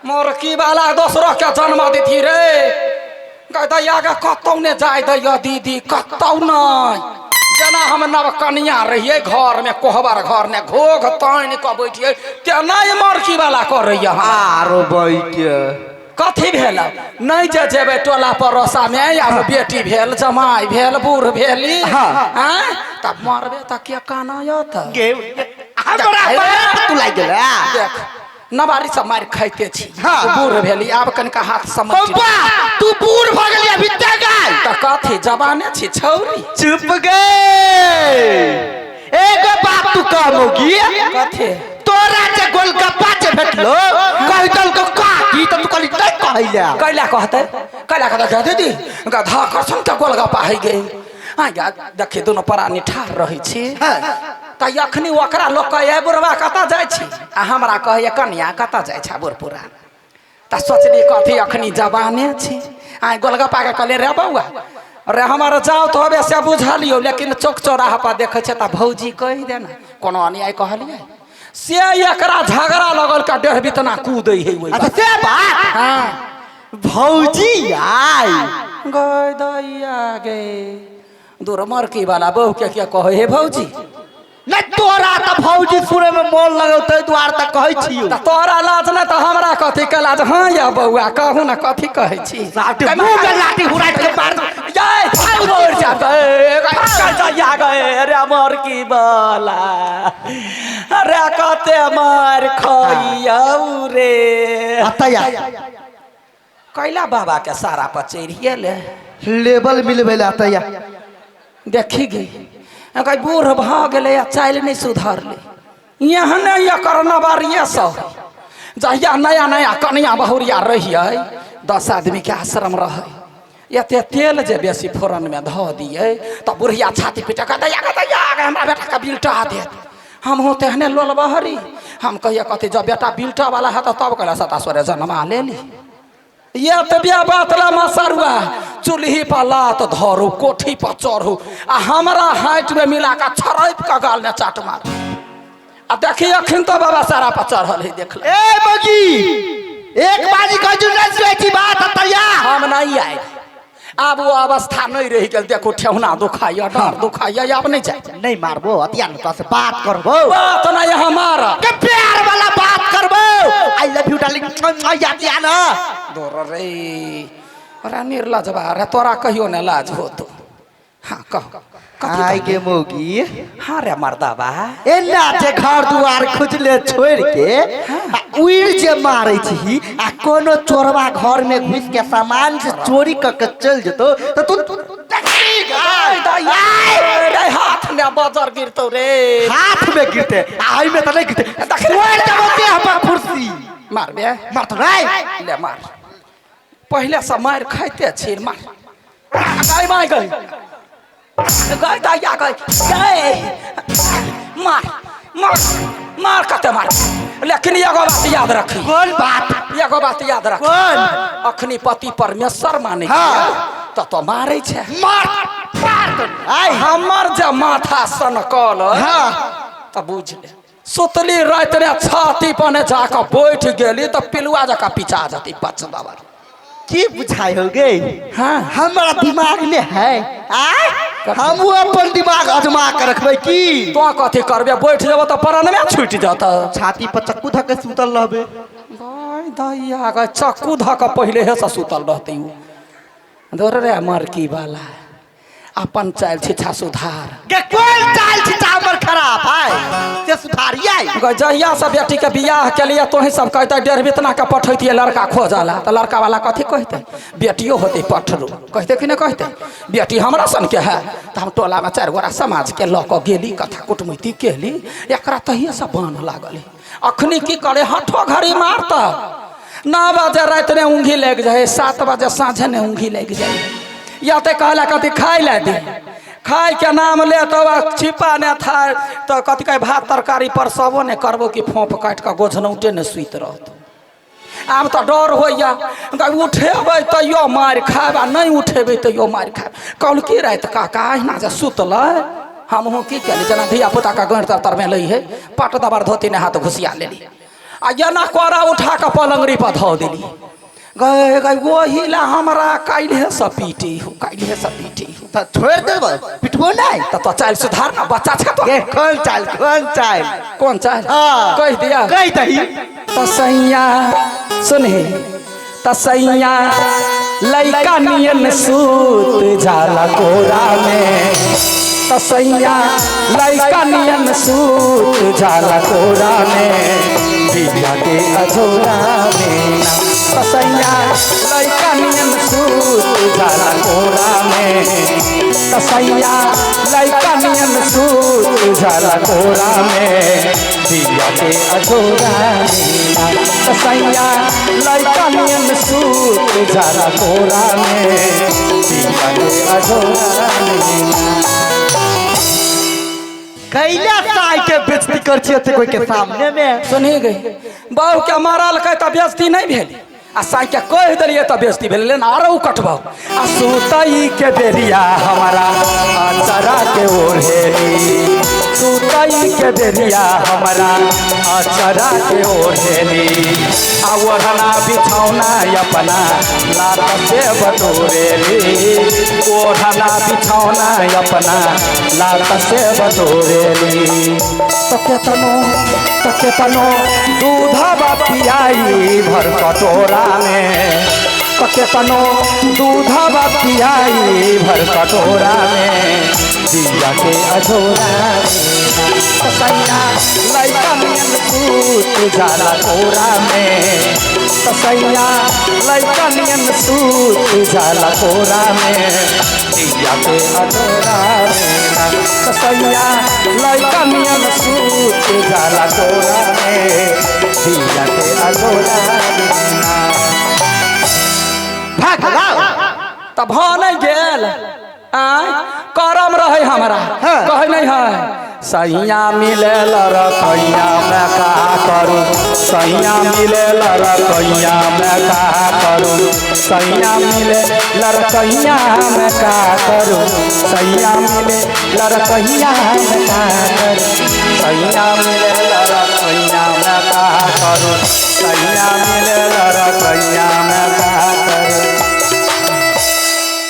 मोरकी वाला दोसरो के जन्म देती रे। दैया के कतौ ने जाय दैया दीदी, कतौ नहीं। जेना हम नव कनिया रहिए घर में, कोहबर घर ने घोघ तानि कऽ बैठिए, तेना मरकी वाला करैया। आरो बैठे कथी भेल नहीं जे जेबै टोला पड़ोसा में, आब बेटी भेल, जमाई भेल, बूढ़ भेली। हाँ। आँय तब मरबे तऽ के कानत? गे हमरा बाप तू लागि गेल। देख, नवारी सब मारि खाइते छी। हाँ। बूढ़ भेली, आब कनिका हाथ समझ। बब्बा, तू बूढ़ भऽ गेली अभी ते गाय। तऽ कथी जवाने छी छौरी। चुप गे, एगो बात तू कह मौगी। कथी? तोरा जे गोलगप्पा जे भेटलो, कहि देलको काकी, तऽ तू कहली नहि कहैला। कैला कहते? कैला कहते? गे दीदी, गधा कसम के गोलगप्पा है गे। हाँ गे, देखी, दुनू प्राणी ठाढ़ रहै छी। हाँ। तऽ अखनी ओकरा लोक कहैए बुढ़वा कतऽ जाइ छी, आ हमरा कहैए कनिया कतऽ जाइ छै बूढ़ पुरान। तऽ सोचली कथी, अखनी जवाने छी। आइ गोलगप्पा के कहलियै, रे बौआ रे, हमर जाउ तऽ होबे से बुझलियौ, लेकिन चौक चौराहा पर देखै छै तऽ भौजी कहि दे ने, कोनो अन्याय कहलियै? से एकरा झगड़ा लगल का डेढ़ बितना कूदै है ओहि। अच्छा, से बात। हाँ। भौजी आइ गय दैया गे, दूर मरकी वाला बहू के क्या कहै हे भौजी? नहि, तोरा तऽ भौजी सुनै में मोन लगौ, ताहि दुआरे तऽ कहै छियौ। तऽ तोरा लाज नहि तऽ हमरा कथी के लाज? हाँ या बौआ, कहू ने, कथी कहै छी? साथे मुँह में लाठी हुराइ के मार। जय मर जा गए दैया गए रे मरकी वाला अरे, कते मार खइयौ रे। अतया। कैला बाबा के सारा पर चढ़िए ले। लेबल मिलबै लए अतया। देखी गई, कहीं बूढ़ भऽ गेलै आ चालि नहि सुधरलै। एहने एकर नवारिये सब। जहिया नया नया कनिया बहुरिया रहियै, 10 आदमीके आश्रम रहै, एते तेल जे बेसी फोरनमे धऽ दियै तऽ बुढ़िया छाती पीटे कऽ दैया दैया, हमरा बेटाके बिलटा देत। हमहूँ तेहने लोल बहरी। हम कहिए कथी, जब बेटा बिलटा वाला है तऽ तब कहले सता सोरे जनमा लेली। ये तऽ बात ला मसरुआ चूल्ही पर लात धरू, कोठी पर चढ़ू आ हमरा हाइट में मिला कऽ छड़पि कऽ गाल में चाट मार। आ देखी, अखन तो बाबा सारा पर चढ़ल है, देख ले। ए बगी, एक बाजी कहै छी, नहि सुनै छी बात? अतया। हम नहीं आए, आब वो अवस्था नहीं रहि गेल। देखो, ठेहुना दुखाइया, डाँड़ दुखाइया, आब नहीं जाए। नहीं मारबो, अतिया न तोरा से बात करबो। बात नहीं हमारा। के प्यार वाला बात करबो, I love you darling, Atiya न। दोर रे, अरे निर्लजबा रे, तोरा कहियो ने लाज होतो? हाँ, कह, कथी? आइ के मौगी। हाँ रे मर्दाबा। एना जे घर दुआर खुजले छोड़ के आ उड़ि जे मारै छी, आ कोनो चोरबा घर में घुस के सामान जे चोरी क के चल जेतो तऽ तू देखबी गाय। रे, हाथ में बजर गिरतौ रे। हाथ में गिरते आ एहि में तऽ नहि गिरते, तोड़ि देबो देह पर कुर्सी। मारबे? मारतो रे। ले मार, पहिले से मारि खाइते छी, मार। गाय मार गई, गई दैया गई गई, मार मार मार, कते मार। लेकिन एगो बात याद रखी। कोन बात? एगो बात याद रख। कोन? अखनी पति परमेश्वर मानै हाँ। तऽ तो मारै छै। मार मार तो आइ। हमर जे माथा सनकल हाँ। तऽ बुझ ले, सुतली राति रे छाती पर जाकऽ बैठ गेली तऽ पिलुआ जकाँ पिचा जती पच बाबर। की बुझाइ हो गे? हाँ। हमरा दिमाग में है आय, हमहूँ अपन दिमाग अजमा के रखबै की? तो कथी करबे? बैठ जेबो तऽ परानमे छूटि जतऽ। छाती पर चक्कू धऽ के सुतल रहबे। गय दैया गय, चक्कू धऽ कऽ पहिले से सुतल रहतै उ। दौड़ रे मरकी वाला, अपन चालि छिछा सुधार। गे, कोन चाल छिछा हमर खराब है से सुधारियै? गय, जहिया से बेटी के बियाह के लिए तोही सब कहते डेढ़ बितना के पठैतियै लड़का खोजला, तऽ लड़का वाला कथी कहते? बेटियो होते पठरू कहते कि नहि कहते? बेटी हमरा सन के है तऽ हम टोला में चारि गोरा समाज के लऽ कऽ गेली, कथा कुटमैती केली। एकरा तहिए से बान्ह लागल। अखनी की करे, हठो घड़ी मारता। 9 बजे राति ने ऊँघी लागि जाइ है, 7 बजे साँझे ने ऊँघी लागि जाइ है। या तऽ कहला कथी, खाय ला दे। खाय के नाम ले तऽ छिपा ने था तऽ कथी कहे, भात तरकारी पर सबो ने करबो कि फोंप काटि कऽ गोझनौटे ने सुति रहत। आब तऽ डर होइया, उठेबै तैयो मारि खायब आ नहि उठेबै तैयो मारि खायब। कहलकी राति काका अहिना जे सुतलै, हमहूँ की केली, जेना धिया पुताके गैर तर तरमे लै है, पट दबर धोती ने हाथ घुसिया लेली। आ एना कोरा उठा कऽ पलंगड़ी पर धऽ देली। गए गए वही ला हमरा काल्हे से पीटी हो, काल्हे से पीटी हो। तऽ छोड़ि देबै, पिटबो नहि। तऽ तो चालि सुधार ना, बच्चा छै तो। गे कोन चालि, कोन चालि? कोन चालि? हाँ। कहि दिया। कहि दही। तसैया सुनही, तसैया लइका नियन सूत जाला कोरा में, तसैया लइका नियन सूत जाला कोरा में, दिया के अजोरा में ना। तसैया लइका नियन सूत जाला कोरा में, तसैया लइका नियन सूत जाला कोरा में, दिया के अजोरा में ना। तसैया लइका नियन सूत जाला कोरा में, दिया के अजोरा में ना। कैला साई के बेइज्जती कर छी एते कोई के सामने में? सुनी गई, बाबू के मारल के त बेइज्जती नहीं भेली, आ साई के कह देलिए त बेइज्जती भेल, लेकिन आरो कटबाऊ। आ सुतई के बेरिया हमारा अचरा के ओढ़ेली, सुतई के बेरिया हमारा अचरा के ओढ़ेली, आ ओढ़ना बिछौना अपना लात से बटोरेली, ओढ़ना बिछौना अपना लात से बटोरेली। तो केतनो, तो केतनो दूधवा पियाई भर कटोरा में, तो केतनो दूधवा पियाई भर कटोरा में, दिया के अजोरा में। तसैया लइका नियन सूत जाला कोरा में, तसैया लइका नियन सूत जाला कोरा में, दिया के अजोरा में। तसैया लइका नियन सूत जाला कोरा में, दिया के अजोरा में। भाग लाओ। तब भ नहीं गेल, आय करम रहे हमरा। हाँ। कहे नहीं है सैया मिले लड़कैया मैं का करूँ, सैया मिले लड़कैया मैं का करूँ, सैया मिले लड़कैया मैं का करूँ, सैया मिले लड़कैया मैं का करूँ, सैया मिले लड़कैया मैं का करूँ, सैया मिले लड़कैया मैं का करूँ।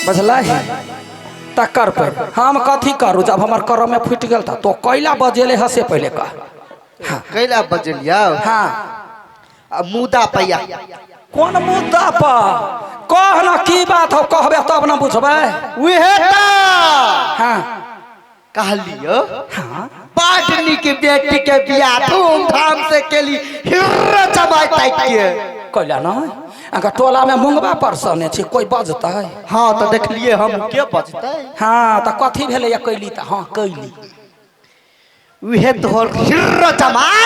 बुझलै तकर पर हम कथी करू जब हमर करम में फूटि गेल तो कैला बजेले हसे पहले कह। हाँ। कैला बजेलिया? हाँ। आ मुद्दा पैया। कौन मुद्दा पर कह ना, की बात हो कहबे तब ना बुझबै। उहे त। हाँ। कहलियो। हाँ। बाटनी के बेटी के बियाह धूमधाम से केली, हिर्रा चबाई ताक के। कैला ना अगर टोला में मुंगबा परसने छी कोई बजतै? हाँ तो देखलिए हम के बजतै। हाँ तो कथी भेलै या कैली त? हाँ कैली। उहे तोहर हिर्रा जमाई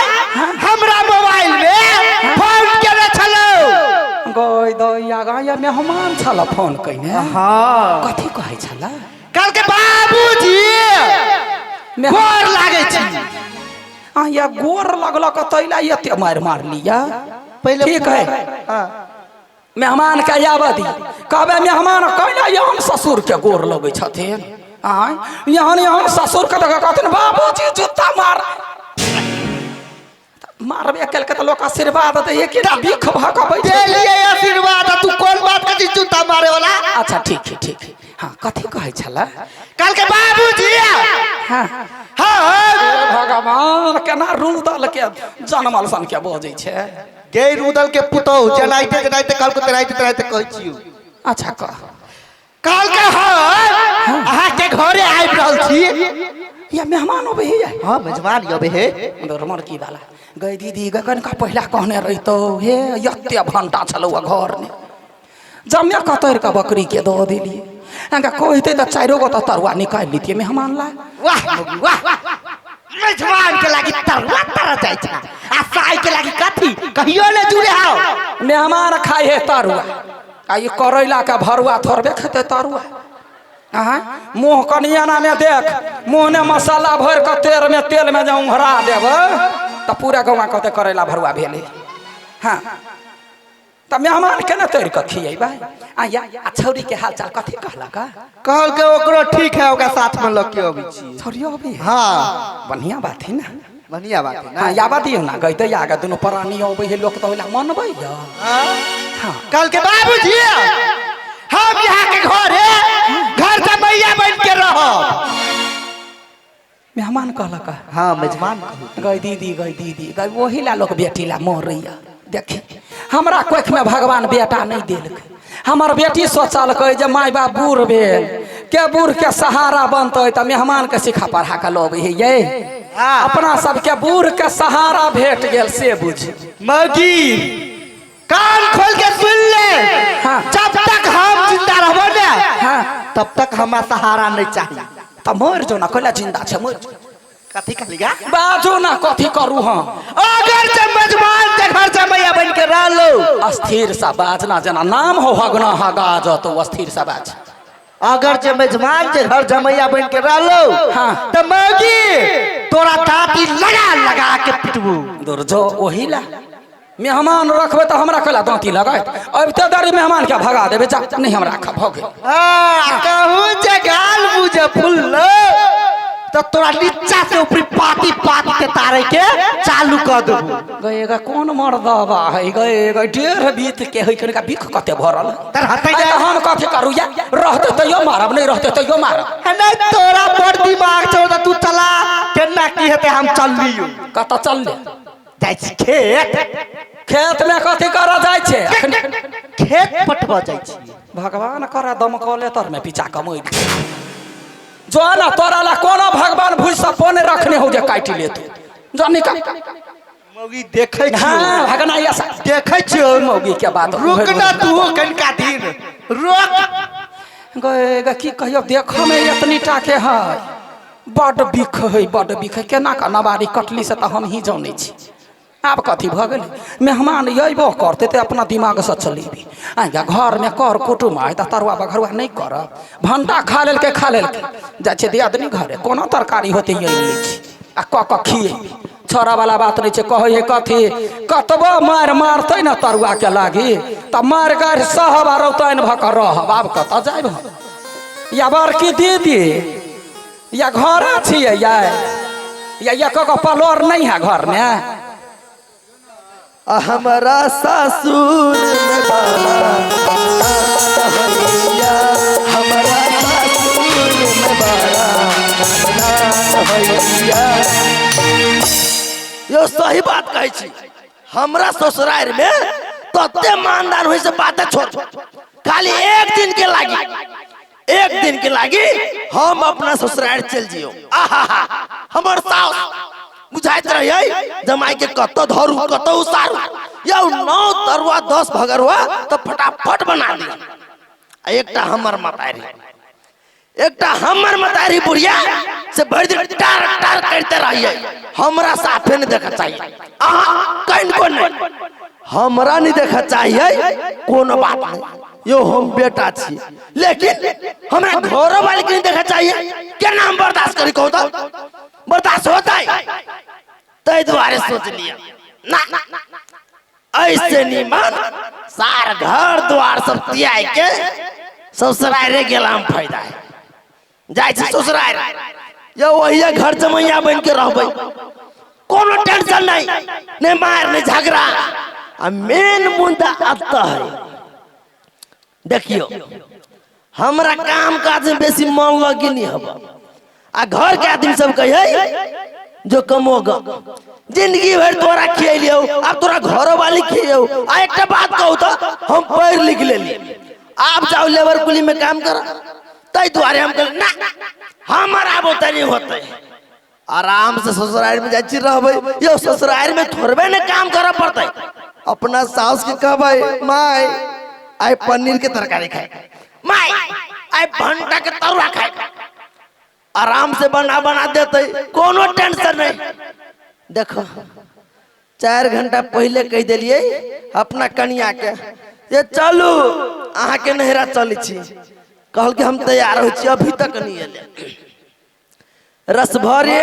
हमरा मोबाइल में फोन केने छलौ। गई दैया गाया मेहमान छल फोन कइने। हाँ। कथी कहै छला? कल के बाबूजी गोर लागै छी। आ या गोर लगलक तैला एते मारि मारलिया। पहले ठीक है। हाँ। मेहमान के आबऽ दी, कहबै मेहमान कैला हम ससुर के गोर लगै छथिन? आँय यहाँ यहाँ ससुर के देख कहथिन बाबूजी जूता मार मारबे केलकै तऽ लोक आशीर्वाद दैये कि ना बिख भऽ कऽ बैठ देलियै आशीर्वाद, तू कोन बात के जूता मारे वाला? अच्छा ठीक है ठीक है। हाँ कथी कहै छला? कल के बाबूजी। हाँ हाँ। भगवान केना रूदल के जनमल सन के बजै छै। गे रूदल के पुतहु जनाइते जनाइते कल के तेनाइते तेनाइते कहै छियौ। अच्छा कह। कल के हम अहाँ के घरे आबि रहल छी। या मेहमान अबै है? हाँ मेजबान अबै है। मरकी वाला गई दीदी गगन का पहला कहने रहितौ हे एते भंटा छलौ घर ने, जमे कतरि कऽ बकरी के दऽ देलियै। अहाँके कहितै तऽ चारिो गो तऽ तरुआ निकालि लितियै मेहमान ला। वाह वाह मेजबान के लागी तरुआ तर जाइ छै आ साई के लागी कथी कहियो ने जुड़े हाओ। मेहमान खाइ है तरुआ आ ई करैला के भरुआ थोड़बे खेतै तरुआ। अहाँ मुँह कनियाना में देख, मुँह ने मसाला भरि कऽ तेल में जे उंघरा देबै तऽ पूरा गौआ कहतै करैला भरुआ भेलै। हाँ तऽ मेहमान केना तोड़ि कऽ खियेबै? आ या आ छौड़ी के हालचाल कथी कहलक? कहलकै ओकरो ठीक है, ओकरा साथ में लऽ के अबै छी। छौड़ियो अबै? हाँ। बढ़िया बात है ना। बढ़िया बात है ना। हाँ, आबऽ दियौ ना, गइते आगे दुनू प्राणी अबै है, लोक तऽ ओहि लए मनबै यऽ। हाँ। कल के बाबूजी हम यहाँ के घर है, घर जमैया बन के रहो। मेहमान कहलक। हाँ, मेजमान कहू। गई दीदी, गई दीदी, गई वही ला लोक बेटी ला मरैया। देखी हमरा कोख में भगवान बेटा नहीं देलकै। हमर बेटी सोचलकै जे माय बाप बूढ़ भेल, के बूढ़ के सहारा बनतै तऽ मेहमान के सिखा पढ़ा के लबै है ये। हाँ। अपना सबके बूढ़ के सहारा भेट गेल से बुझ। मौगी कान खोल के सुन ले। हाँ। जब तक हम जिंदा रहबो ने, हाँ। तब तक हमरा सहारा नहीं चाहिए। तऽ मरि जो ना, कैला जिंदा छै, मरि जो। कथी कहलिगा? बाजू ना, कथी करू हम? अगर जब मेजमान के घर जमैया बन के रहलो। अस्थिर सा बाजना, जेना नाम हो हगना हगा जतो, अस्थिर सा बाज। अगर जे मेजमान के घर जमैया बन के रहलो, हाँ। तो मौगी तोरा दाँती लगा लगा के पिटबू। दूर जो, ओही ला मेहमान रखबे तऽ हमरा कैला दाँती लगायत? अबिते देरी मेहमान के भगा देबे, जा नहीं हम राखब, भऽ गेल। हाँ, कहूँ जे गाल बुझे फुल्लो तो तोरा नीचा से ऊपरी पाती पाती के तारे के चालू कर देबू। गए गे कोन मर्दबा है, गए गे 1.5 बीत के है, कनिका बिख कते भरल। तर हतै आइ जा। तऽ हम कथी करू या? रहते तैयो मारब, नहीं रहते तैयो मारब। नहीं तोरा बड़ दिमाग छौ तऽ तू चला, केना की हेतै हम चललियो। कतऽ चलले? जाइ छी खेत। खेत में कथी करऽ जाइ छै? खेत पटबऽ जाइ छी। भगवान करे दमकले तर में पीछा कमैल जो ना, तोरा ला कोनो भगवान भूल सपो ने रखने हो जे काटि लेतौ, जो निकल। मौगी देखै छियौ। हाँ, भगना ऐसा देखै छियौ। मौगी के बात। रुक ना तू कनिका दिन रुक। गए गे की कहियो, देखऽ में एतनी टा के है, बड बिख है, बड बिख है। केना कऽ नवारी कटली से तऽ हम ही जानै छी। आब कथी भऽ गेलै? मेहमान अयबो करतै तऽ अपना दिमागसँ चलेबै। आइ घरमे कर कुटुम आइ तऽ तरुआ बघरुआ नहि करब। भण्टा खा लेलकै, खा लेलकै, जाइ छै दियादनी घरे, कोनो तरकारी होतै आनि लै छी आ कऽ कऽ खिएबै। छोड़ऽवला बात नहि छै। कहै है कथी, कतबो मारि मारतै ने तरुआके लागी तऽ मारि गारि सहब आ रौताइन भऽ कऽ रहब। आब कतऽ जायब हम? या बड़की दीदी या घरे छियै या या या कऽ पलोर नहीं है घरमे? हमरा सासुर में बड़ा होइया, हमरा सासुर में बड़ा होइया। यो सही बात कहै छी, हमरा ससुराल में तते मानदान होइ से बाते छोड़। खाली एक दिन के लागी, एक दिन के लागी हम अपना ससुराल चल जियो। आहा, हमर सास बुझाइत रहियै जमाई के कतौ धरू कतौ उसारू। यौ 9 तरुआ 10 भगरुआ तो फटाफट बना दी। आ एकटा हमर मतारी, एकटा हमर मतारी बुढ़िया से भरि दिन टार टार करते रहियै, हमरा साफे नहीं देखा चाहिए। अहाँ कनिको नहीं, हमरा नहीं देखा चाहिए। कोनो बात नहीं, यो हम बेटा छी, लेकिन हमरा घरो वाले के नहीं देखा चाहिए। केना हम बर्दाश्त करी कहू तो? बर्दाश्त होता है? तै दुआरे सोच लिया ना, ऐसे निमन सार घर द्वार सब त्याग के ससुरारे गेला हम फायदा है। जाइ छी ससुरार, यो वही घर जमैया बन के रहबै, कोनो टेंशन नहीं, नहीं मार नहीं झगड़ा। आ मेन मुद्दा अतः है, देखियो हमरा काम काज में बेसी मन लगी नहीं हब। आ घर के आदमी सब कहे जो कमोगा जिंदगी भर तोरा खियलियो, अब तोरा घरो वाली खियौ। आ एकटा बात कहू तो हम पढ़ लिख लेली, आप जाओ लेबर कुली में काम कर। तै दुआरे हम कहल ना, हमर आब ओतऽ नहीं होते, आराम से ससुराल में जाइ छी रहबै। यो ससुराल में थोड़बे ने काम करऽ पड़तै। अपना सास के कहबै माय आइ पनीर के तरकारी खाए, माय आइ भंटा के तरुआ खाए, आराम से बना बना देते, कोनो टेंशन नहीं। देखो 4 घंटा पहले कह दिलियै अपना कनिया के जे चलू अहाँ के नहिरा चलै छी। कहल के हम तैयार हो छी, अभी तक नहीं एलै। रस भरे,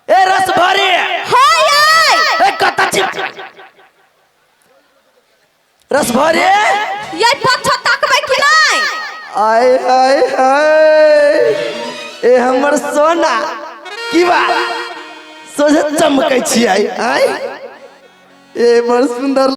ए रस भरे, हाय ए कतऽ छी रस भरे? ये पाछा तकबै कि नहीं? आय हाय हाय, ए हमर सोना की बात, सोझे चमकै छियै आय। ए बड़ सुंदर।